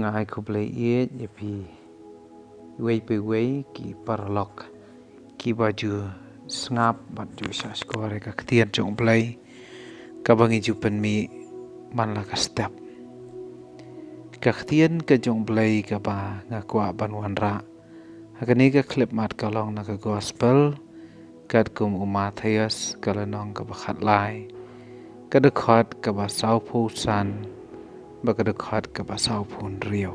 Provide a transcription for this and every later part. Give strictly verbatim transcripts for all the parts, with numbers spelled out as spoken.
Nga ai khublei ïeit ïa phi iwei pa iwei ki paralok kiba ju sngap bad ju shahshkor ïa ka ktien jong U Blei kaba ngi ju pynmih man la ka step. Ka ktien ka jong U Blei kaba nga kwah ban wanrah ha kane ka khyllipmat ka long na ka gospel katkum u Mathaios ka lynnong kaba khatlai, ka dkhot kaba sawphew san bad ka dkhot kaba sawphew hynriew.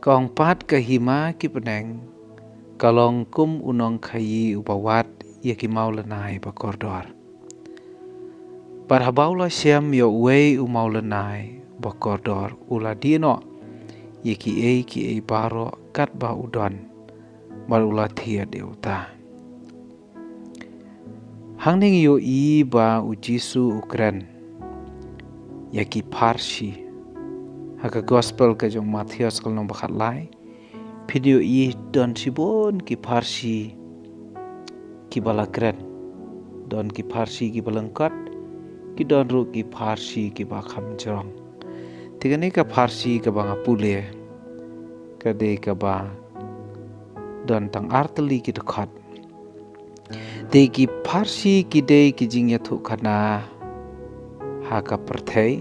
Ka ong pat, ka hima ki bneng ka long kum u nongkhaïi uba wad ïa ki mawlynnai ba kordor. Bad haba u la shem ïa uwei u mawlynnai ba kordor, u la die noh ïa kiei kiei baroh katba u don, bad u la thied ïa uta. Hangne ngi ïohi ba u Jisu u kren ïa ki pharshi. Ha ka gospel ka jong u Mathaios ka lynnong ba khatlai, phin ïohi don shibun ki pharshi kiba la kren. Don ki pharshi kiba lyngkot, ki don ruh ki pharshi kiba kham jrong. Te kane ka pharshi kaba nga pule ka dei kaba don tang artylli ki dkhot. Te ki pharshi ki dei ki jingïathuhkhana ha ka pyrthei,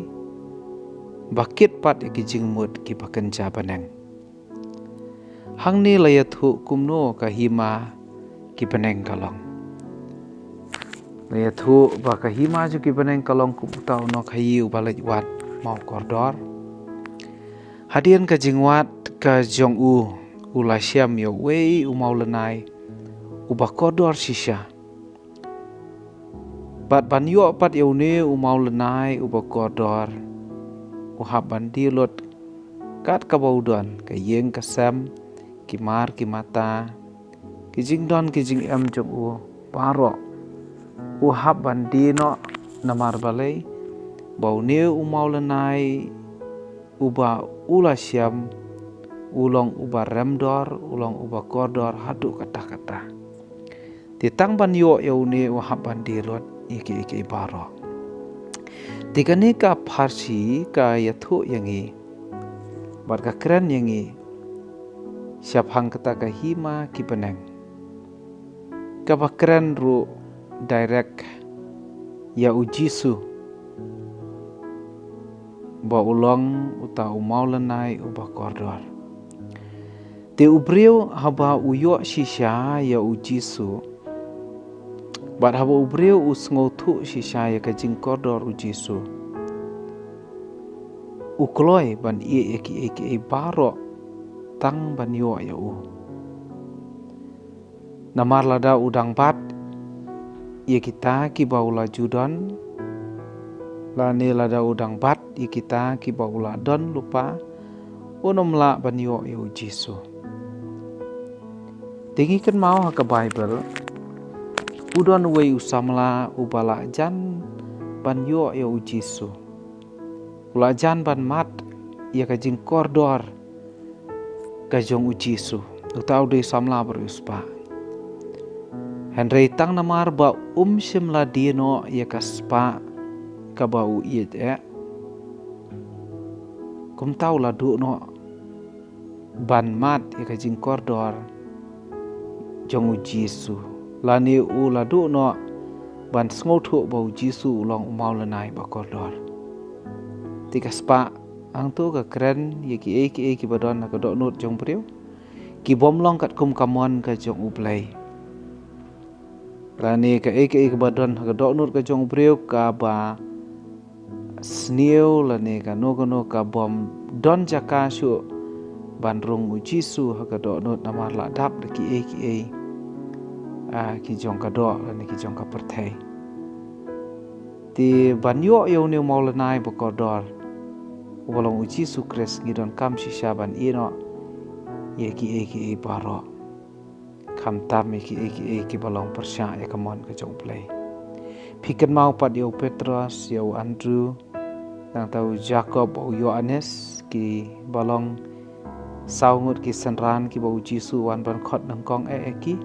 ba kit pat ïa ki jingmut kiba kynja bneng. Hangne la ïathuh kumno ka hima ki bneng ka long. La ïathuh ba ka hima jong ki bneng ka long kum uta u nongkhaïi uba leit wad maw kordor. Hadien ka jingwad ka jong u, u la shem ïa uwei u mawlynnai uba kordor shisha. Bad ban ïoh pat ïa une u mawlynnai uba kordor, u hap ban die lut kat kaba u don, ka ïing ka sem, ki mar ki mata, ki jingdon ki jingem jong u baroh, u hap ban die noh. Namar balei? Ba une u mawlynnai uba u la shem u long uba remdor, u long uba kordor haduh katta katta. Te tang ban ïoh ïa une u hap ban die lut ïa kiei kiei baroh. Te kane ka pharshi ka ïathuh ïa ngi bad ka kren ïa ngi shaphang kata ka hima ki bneng, kaba kren ruh direct ïa u Jisu ba u long uta u mawlynnai uba kordor. Te u briew haba u ïoh shisha ïa u Jisu, bad haba u briew u sngewthuh shisha ïa ka jingkordor u Jisu, u kloi ban ïeh ïa kiei kiei baroh tang ban ïoh ïa u. Namar lada u dang bat ïa kita kiba u la ju don, lane lada u dang bat ïa kita kiba u la don lypa, un ym lah ban ïoh ïa u Jisu. Te ngi kynmaw ha ka Baibl, u don uwei u samla uba la jan ban ïoh ïa u Jisu. U la jan ban mad ïa ka jingkordor ka jong u Jisu. Uta u dei samla bariewspah. Hynrei tang namar ba um shym la die noh ïa ka spah kaba u ïeit eh, kumta u la duh noh ban mad ïa ka jingkordor jong u Jisu, lane u la duh noh ban sngewthuh ba u Jisu u long u mawlynnai ba kordor. Te ka spah hangto ka kren ïa kiei kiei kiba don ha ka dohnud jong u briew, ki bym long katkum ka mon ka jong U Blei. Lane kaei kaei kaba don ha ka dohnud ka jong u briew kaba sniew, lane kano kano ka bym don jaka shuh ban rung u Jisu ha ka dohnud, namar la dap da kiei kiei, ah, ki jong ka doh lane ki jong ka pyrthei. Te ban ïoh ïa une u mawlynnai ba kordor uba long u Jisu Khrist, ngi donkam shisha ban ïeh noh ïa kiei kiei baroh, khamtam ïa kiei kiei kiba long pyrshah ïa ka mon ka jong U Blei. Phi kynmaw pat ïa u Petros, ïa u Andrew, nangta u Jakob, u Ïoannis, kiba long saw ngut ki synran kiba u Jisu u wan ban khot nyngkong eh ïa ki.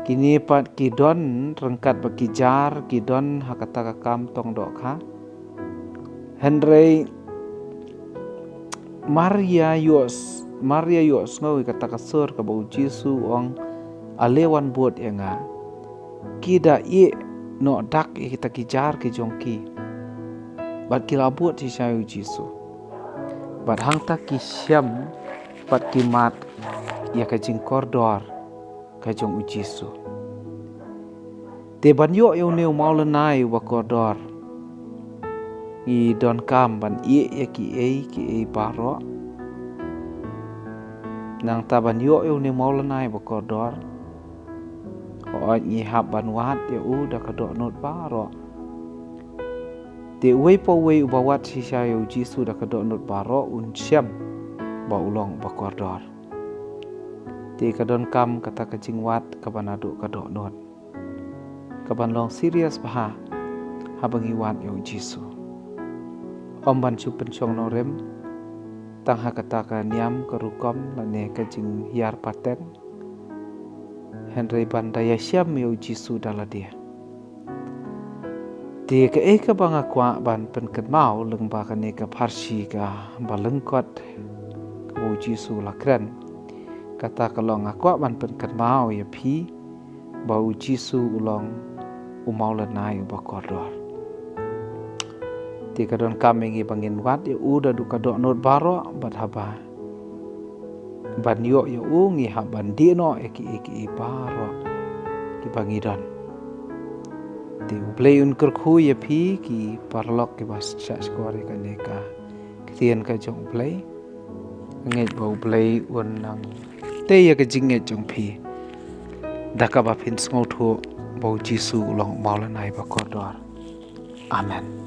Kine pat ki don ryngkat bad ki jar, ki don ha kata ka kam tong dohkha. Hynrei Mar ïa ïoh s-, mar ïa ïohsngew ïa kata ka sur kaba u Jisu u ong, ale wan bud ïa nga, ki da ïeh noh dak ïa kita ki jar ki jong ki. Bad ki la bud shisha ïa u Jisu. Bad hangta ki shem, bad ki mad ïa ka jingkordor ka jong u Jisu. Te ban ïoh ïa une u mawlynnai uba kordor, ngi donkam ban ïeh ïa kiei kiei baroh. Nangta ban ïoh ïa une u mawlynnai uba kordor, hooid ngi hap ban wad ïa u da ka dohnud baroh. Te uwei pa uwei uba wad shisha ïa u Jisu da ka dohnud baroh un shem ba u long uba kordor. Te ka donkam kata ka jingwad kaba naduh ka dohnud, kaban long serious bha haba ngi wad ïa u Jisu. Ym ban shu pynshong nongrim tang ha kata ka niam ka rukom lane ka jinghiar pateng, hynrei ban da ïashem ïa u Jisu da lade. Te kaei kaba nga kwah ban pynkynmaw lyngba kane ka pharshi kaba lyngkot kaba u Jisu u la kren, kata ka long nga kwah ban pynkynmaw ïa phi ba u Jisu u long u mawlynnai uba kordor. Te ka donkam ïa ngi ba ngin wad ïa u da duh ka dohnud baroh, bad haba ban ïoh ïa u ngi hap ban dih noh ïa kiei kiei baroh kiba ngi don. Te u Blei un kyrkhu ïa phi ki paralok kiba shah shkor ïa kane ka ktien ka jong u Blei. Ngeit ba u Blei un nang tei ïa ka jingngeit jong phi da kaba phin sngewthuh ba u Jisu u long u mawlynnai ba kordor. Amen.